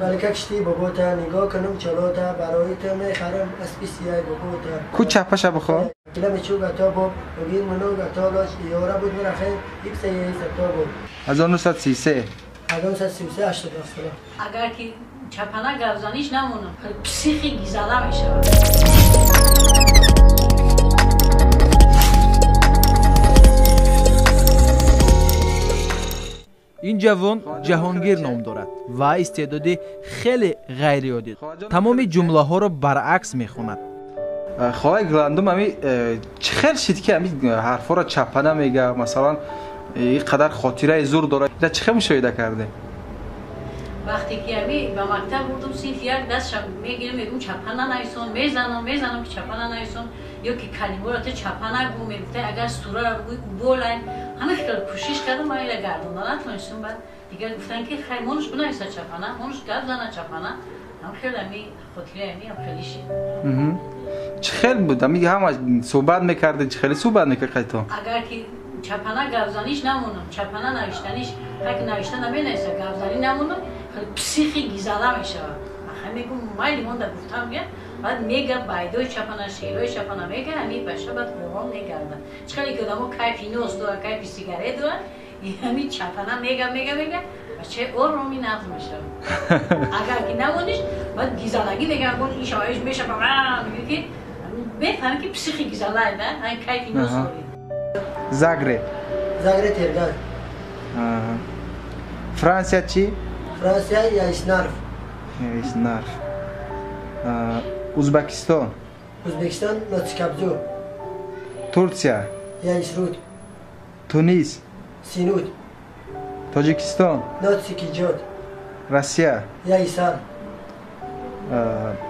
Малика кишти бобота нигоҳ кунам чалота барои ту мехарам аспи сияи бобота. Ку чапаша бихо. Килами чуга тобо огин манога толош ёра буд мурахе ипса еиса тобо. 1933. 1933 87 сола. Агар ки чапана гавзаниш намонам, психи гизала мешавад. Ин ҷавон Ҷаҳонгир ном дорад ва истеъдоди хеле ғайриоддӣ. Тамоми ҷумлаҳоро баръакс мехонад. Холаи Гуландум, ами чӣ хел шид ки ами ҳарфҳоро чапана мега, масалан ин қадар хотираи зур дорад, ира чӣ хел мушоҳида кардем? Вақте ки ами ба мактаб бурдум, синфи як, дастшам мегирам, мегӯм чапа нанависон, мезанам, мезанам ки чапа нанависон, ё ки калимаро ту чапа нагӯ, мегуфта агар сураро бигӯй уболай. Ҳама хел кӯшиш кардам, ман ира гардонда натонистам. Баъд дигар гуфтан ки хай монуш бинависа чапана, монуш гап зана чапана. Ҳам хел ами хотираи ами ҳам хеле шид. Чӣ хел буд? Ами ҳама суҳбат мекардед, чӣ хеле суҳбат мекард қайто? Агар ки чапана гапзаниш намонам, чапана навиштаниш, ҳар ки навишта наменависа, гапзанӣ намонам, психи гизала мешавад. Хай мегӯм майли монда гуфтам га, баъд мега байдои чапана, шеърои чапана мега, ами баша баъд ором мегардад. Чӣ хеле ки одамо кайфи нос дорад, кайфи сигарет дорад, ами чапана мега, мега, мега, бачаи ороми нағз мешавад. Агар ки намониш, баъд гизалагӣ меган, ин шаваиш мешава, мега ки мефаҳмӣ ки психи гизалай, да, ҳамин кайфи нос дорӣ. Загреб. Загреб Терган. Франсия чӣ? Франсия Яиснарф. Яиснарф. Узбекистон. Узбекистон Нотикабзу. Турция. Яисруд. Тунис. Синуд. Тоҷикистон. Нотикиҷод. Россия. Яисар.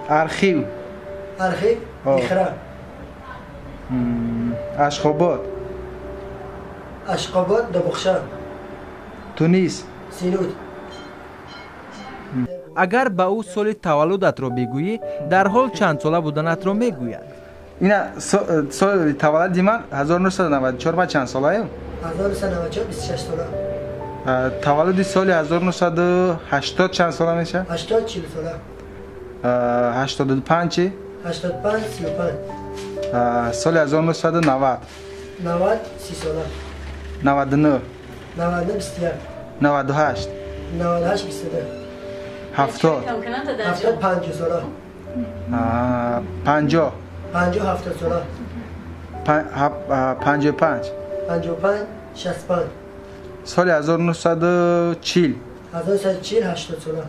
Архив. Архив Ихра. Ашхобод. Ашқобод Добухша. Тунис. Синуд. Агар ба ӯ соли таваллудатро бигӯӣ, дарҳол чандсола буданатро мегӯяд. Ина соли таваллуди ман 1994, ман чанд солаем? 1994 26 сола. Таваллуди соли 1980 чанд сола мешавад? 80 40 сола. 85 чӣ? 85 35. Соли 1990. 90 30 сола. 99. 99 21. 98. 98 22. 70. 70 50 сола. 50. 50 70 сола. 55. 55 65. Соли 1940. 1940 80 сола.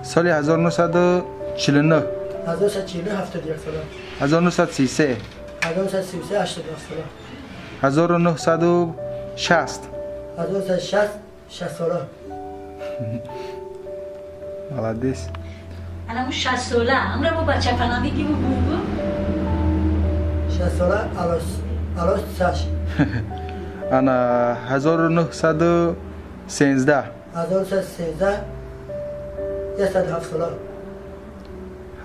Соли 1949. 1949 71 сола. 1933. 1933 87 сола. 1960. 1960 60 сола. Молодец. Анаму 60 сола, амра бо бачапана мегиму бугу. 60 сола алос алос саш. Ана 1913. 1913 107 сола.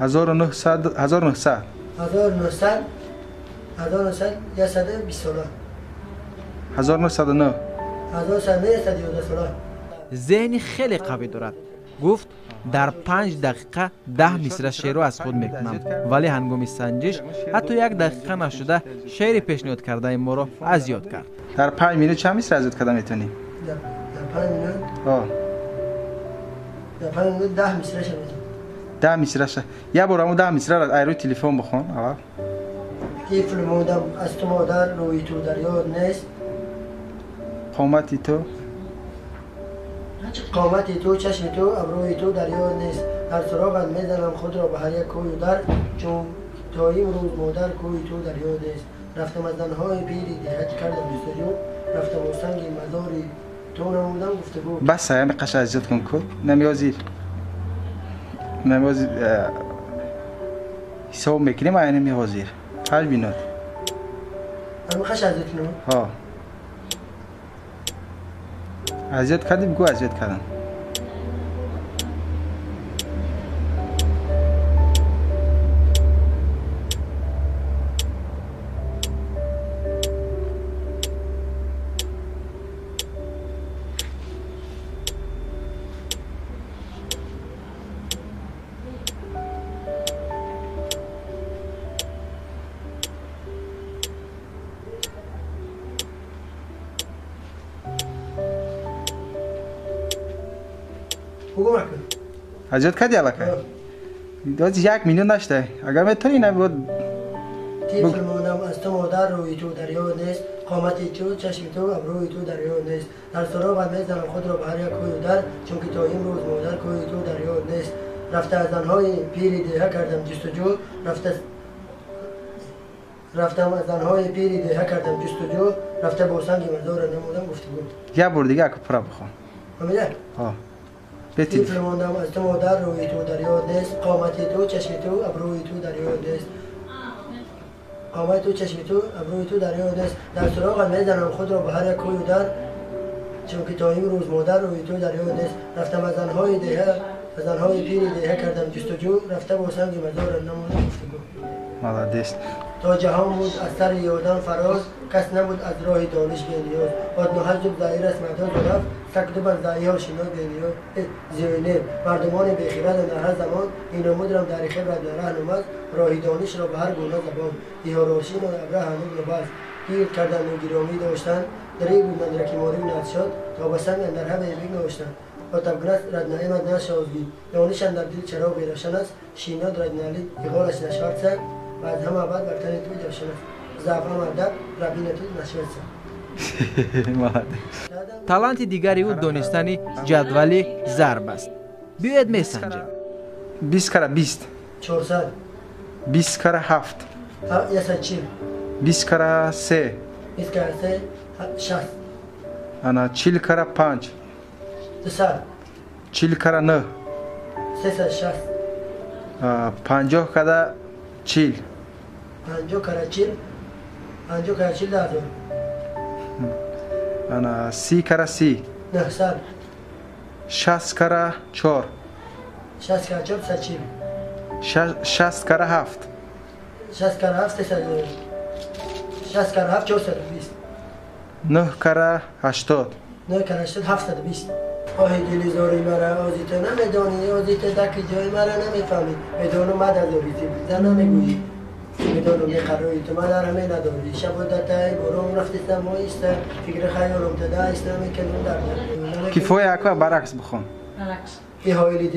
1900 1900. 1900 1900 120 сола. 1909. 1909 111 сола. Зеҳни хеле қавӣ дорад. Гуфт дар 5 дақиқа 10 мисра шеърро аз худ мекунам, вале ҳангоми санҷиш ҳатто як дақиқа нашуда шеъри пешниҳод кардаи моро аз ёд кард. Дар 5 минут чанд мисра аз ёд карда метавонӣ? Дар 5 минут? Дар 5 минут 10 мисраша метавонам. 10 мисраша. Як бор ҳамун 10 мисраро аз рӯи телефон бихон аввал. Тифл мондам аз ту модар, рӯи ту дар ёд нест. Қомати ту. Қомати ту, чашми ту, абрӯи ту дар ёд нест. Дар суроғат мезанам худро ба ҳар як кӯю дар, чун то имрӯз модар кӯи ту дар ёд нест. Рафтам аз занҳои пири диҳат кардам ҷустуҷӯ, рафтам бо санги мазори ту намудам гуфтугӯ. Бас ҳами қаша аз ёд кун ку. Намёзир. Намёзир ҳисоб мекунем айни меҳозир. 5 минут. Ҳами қаша аз ёд кунам? Ҳо. Аз ёд кардӣ, бигӯ аз ёд кардам. Бугум ака. Аз ёд кардӣ аллакай? 1 миллион нашта. Агар метавонӣ набуд. Тифл мондам аз ту модар, рӯи ту дар ёд нест, қомати ту, чашми ту, абрӯи ту дар ёд нест. Дар суроғат мезанам худро ба ҳар як кӯю дар, чунки то имрӯз модар кӯи ту дар ёд нест. Рафта аз занҳои пири деҳа кардам ҷустуҷӯ, рафтам аз занҳои пири деҳа кардам ҷустуҷӯ, рафта бо санги мазора намудам гуфтугӯ. Як бор дига ака пурра бихон. Фаҳмида? Ҳо. Тифл мондам аз ту модар, рӯи ту дар ёд нест, қомати ту, чашми ту, абрӯи ту дар ёд нест. Қомати ту, чашми ту, абрӯи ту дар ёд нест. Дар суроғат мезанам худро ба ҳар як кӯю дар, чунки то имрӯз модар рӯи ту дар ёд нест. Рафтам аз занҳои деҳа, аз занҳои пири деҳа кардам ҷустуҷӯ, рафта бо санги мазора намудам гуфтугӯ. Молодец. То ҷаҳон буд аз сари ёдан фароз, кас набуд аз роҳи дониш бениёз. Одноҳазуб заир аст мадозу рафт, сакдубан заиҳо шино бениёз зиёне. Мардумони бехираду дар ҳар замон, иномудрам дар хибрат дар раҳ намаз, роҳи донишро ба ҳар гуна забон. Иҳорошину абра ҳануз набаз, гирд карданду гиромӣ доштан, дарӣ буд мандраки морию надшод, то ба санг андар ҳаме бигношт. Отабграс раднаимад нашозгӣ, дониш андар дил чароғи равшан аст, шинод раднали иғораш нашварца, ва аз ҳама бад бар тани ту ҷавшан аст. Заф ама рабина ту нашварца. Таланти дигари ӯ донистани ҷадвали зарб аст. Биёед месанҷем. 20 кара 20. 400. 20 кара 7. 140. 20 кара 3. 20 кара 3 60. Ана 40 кара 5. 200. 40 кара 9. 360. 50 кара 40. 50 кара 40. 50 кара 40 1000. Ана 30 кара 30. 900. 60 кара 4. 60 кара 4 140. 60 кара 7. 60 кара 7 300. 60 кара 7 420. 9 кара 80. 9 кара 80 720. оҳи дили зори мара ози ту намедонӣ, ози ту даки ҷои мара намефаҳмӣ. Медонам мад аз оризӣ биза намегӯӣ, медонам неқаррои ту мадар ҳаме надорӣ. Шабу датай борон рафти самоиста, фикри хаёлам ту даиста мекунам дар. Кифоя ака баръакс бихон. Баръакс. иҳоили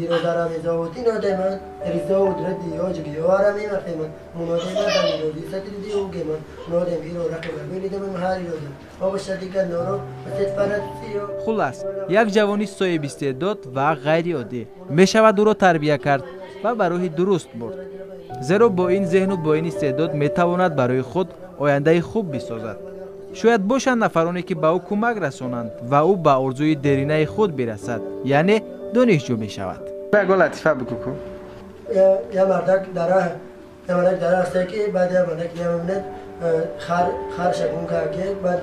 диро дарам изовут инодеман ризовут радди ёҷгиёрам имақеман мунодема дамироди сатриди угеман мунодем иро рақиба билидам ҳариродам обашадига норо асетфаратсиё. Хулас, як ҷавони соҳибистеъдод ва ғайриоддӣ мешавад ӯро тарбия кард ва ба роҳи дуруст бурд, зеро бо ин зеҳну бо ин истеъдод метавонад барои худ ояндаи хуб бисозад. Шояд бошанд нафароне ки ба ӯ кӯмак расонанд ва ӯ ба орзуи деринаи худ бирасад, яъне донишҷӯ мешавад. Ягон латифа бигӯ ку. Я мардак дара, я мардак дара ҳасте ки баъд я мардак мебинад хар шагун кард, баъд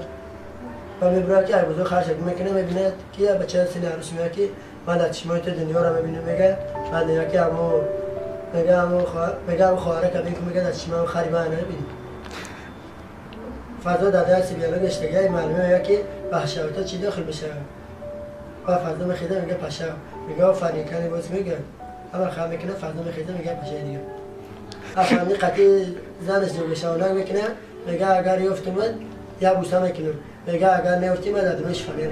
ва мебурад ки арбузо хар шагун мекунад, мебинад ки я бача сини арӯс меояд ки ман дар чишмои ту дунёро мебинам, мега баъд мега ки амо мега амо мега амо хоҳарака бин ку, мега дар чишмаам хари ман намебинӣ. Фазо дар дарси биология иштагиҳои маълуме меояд ки ба ҳашаротҳо чӣ дохил мешавад. Ва фазо мехеза мега паша, мега офарин кани боз мега ҳама хам мекуна, фазо мехеза мега пашаи дига. Афанди қатъи занаш ҷобешавонак мекуна, мега агар ёфтумад як буса мекунам, мега агар неёфтимад дар дунёи шифонер.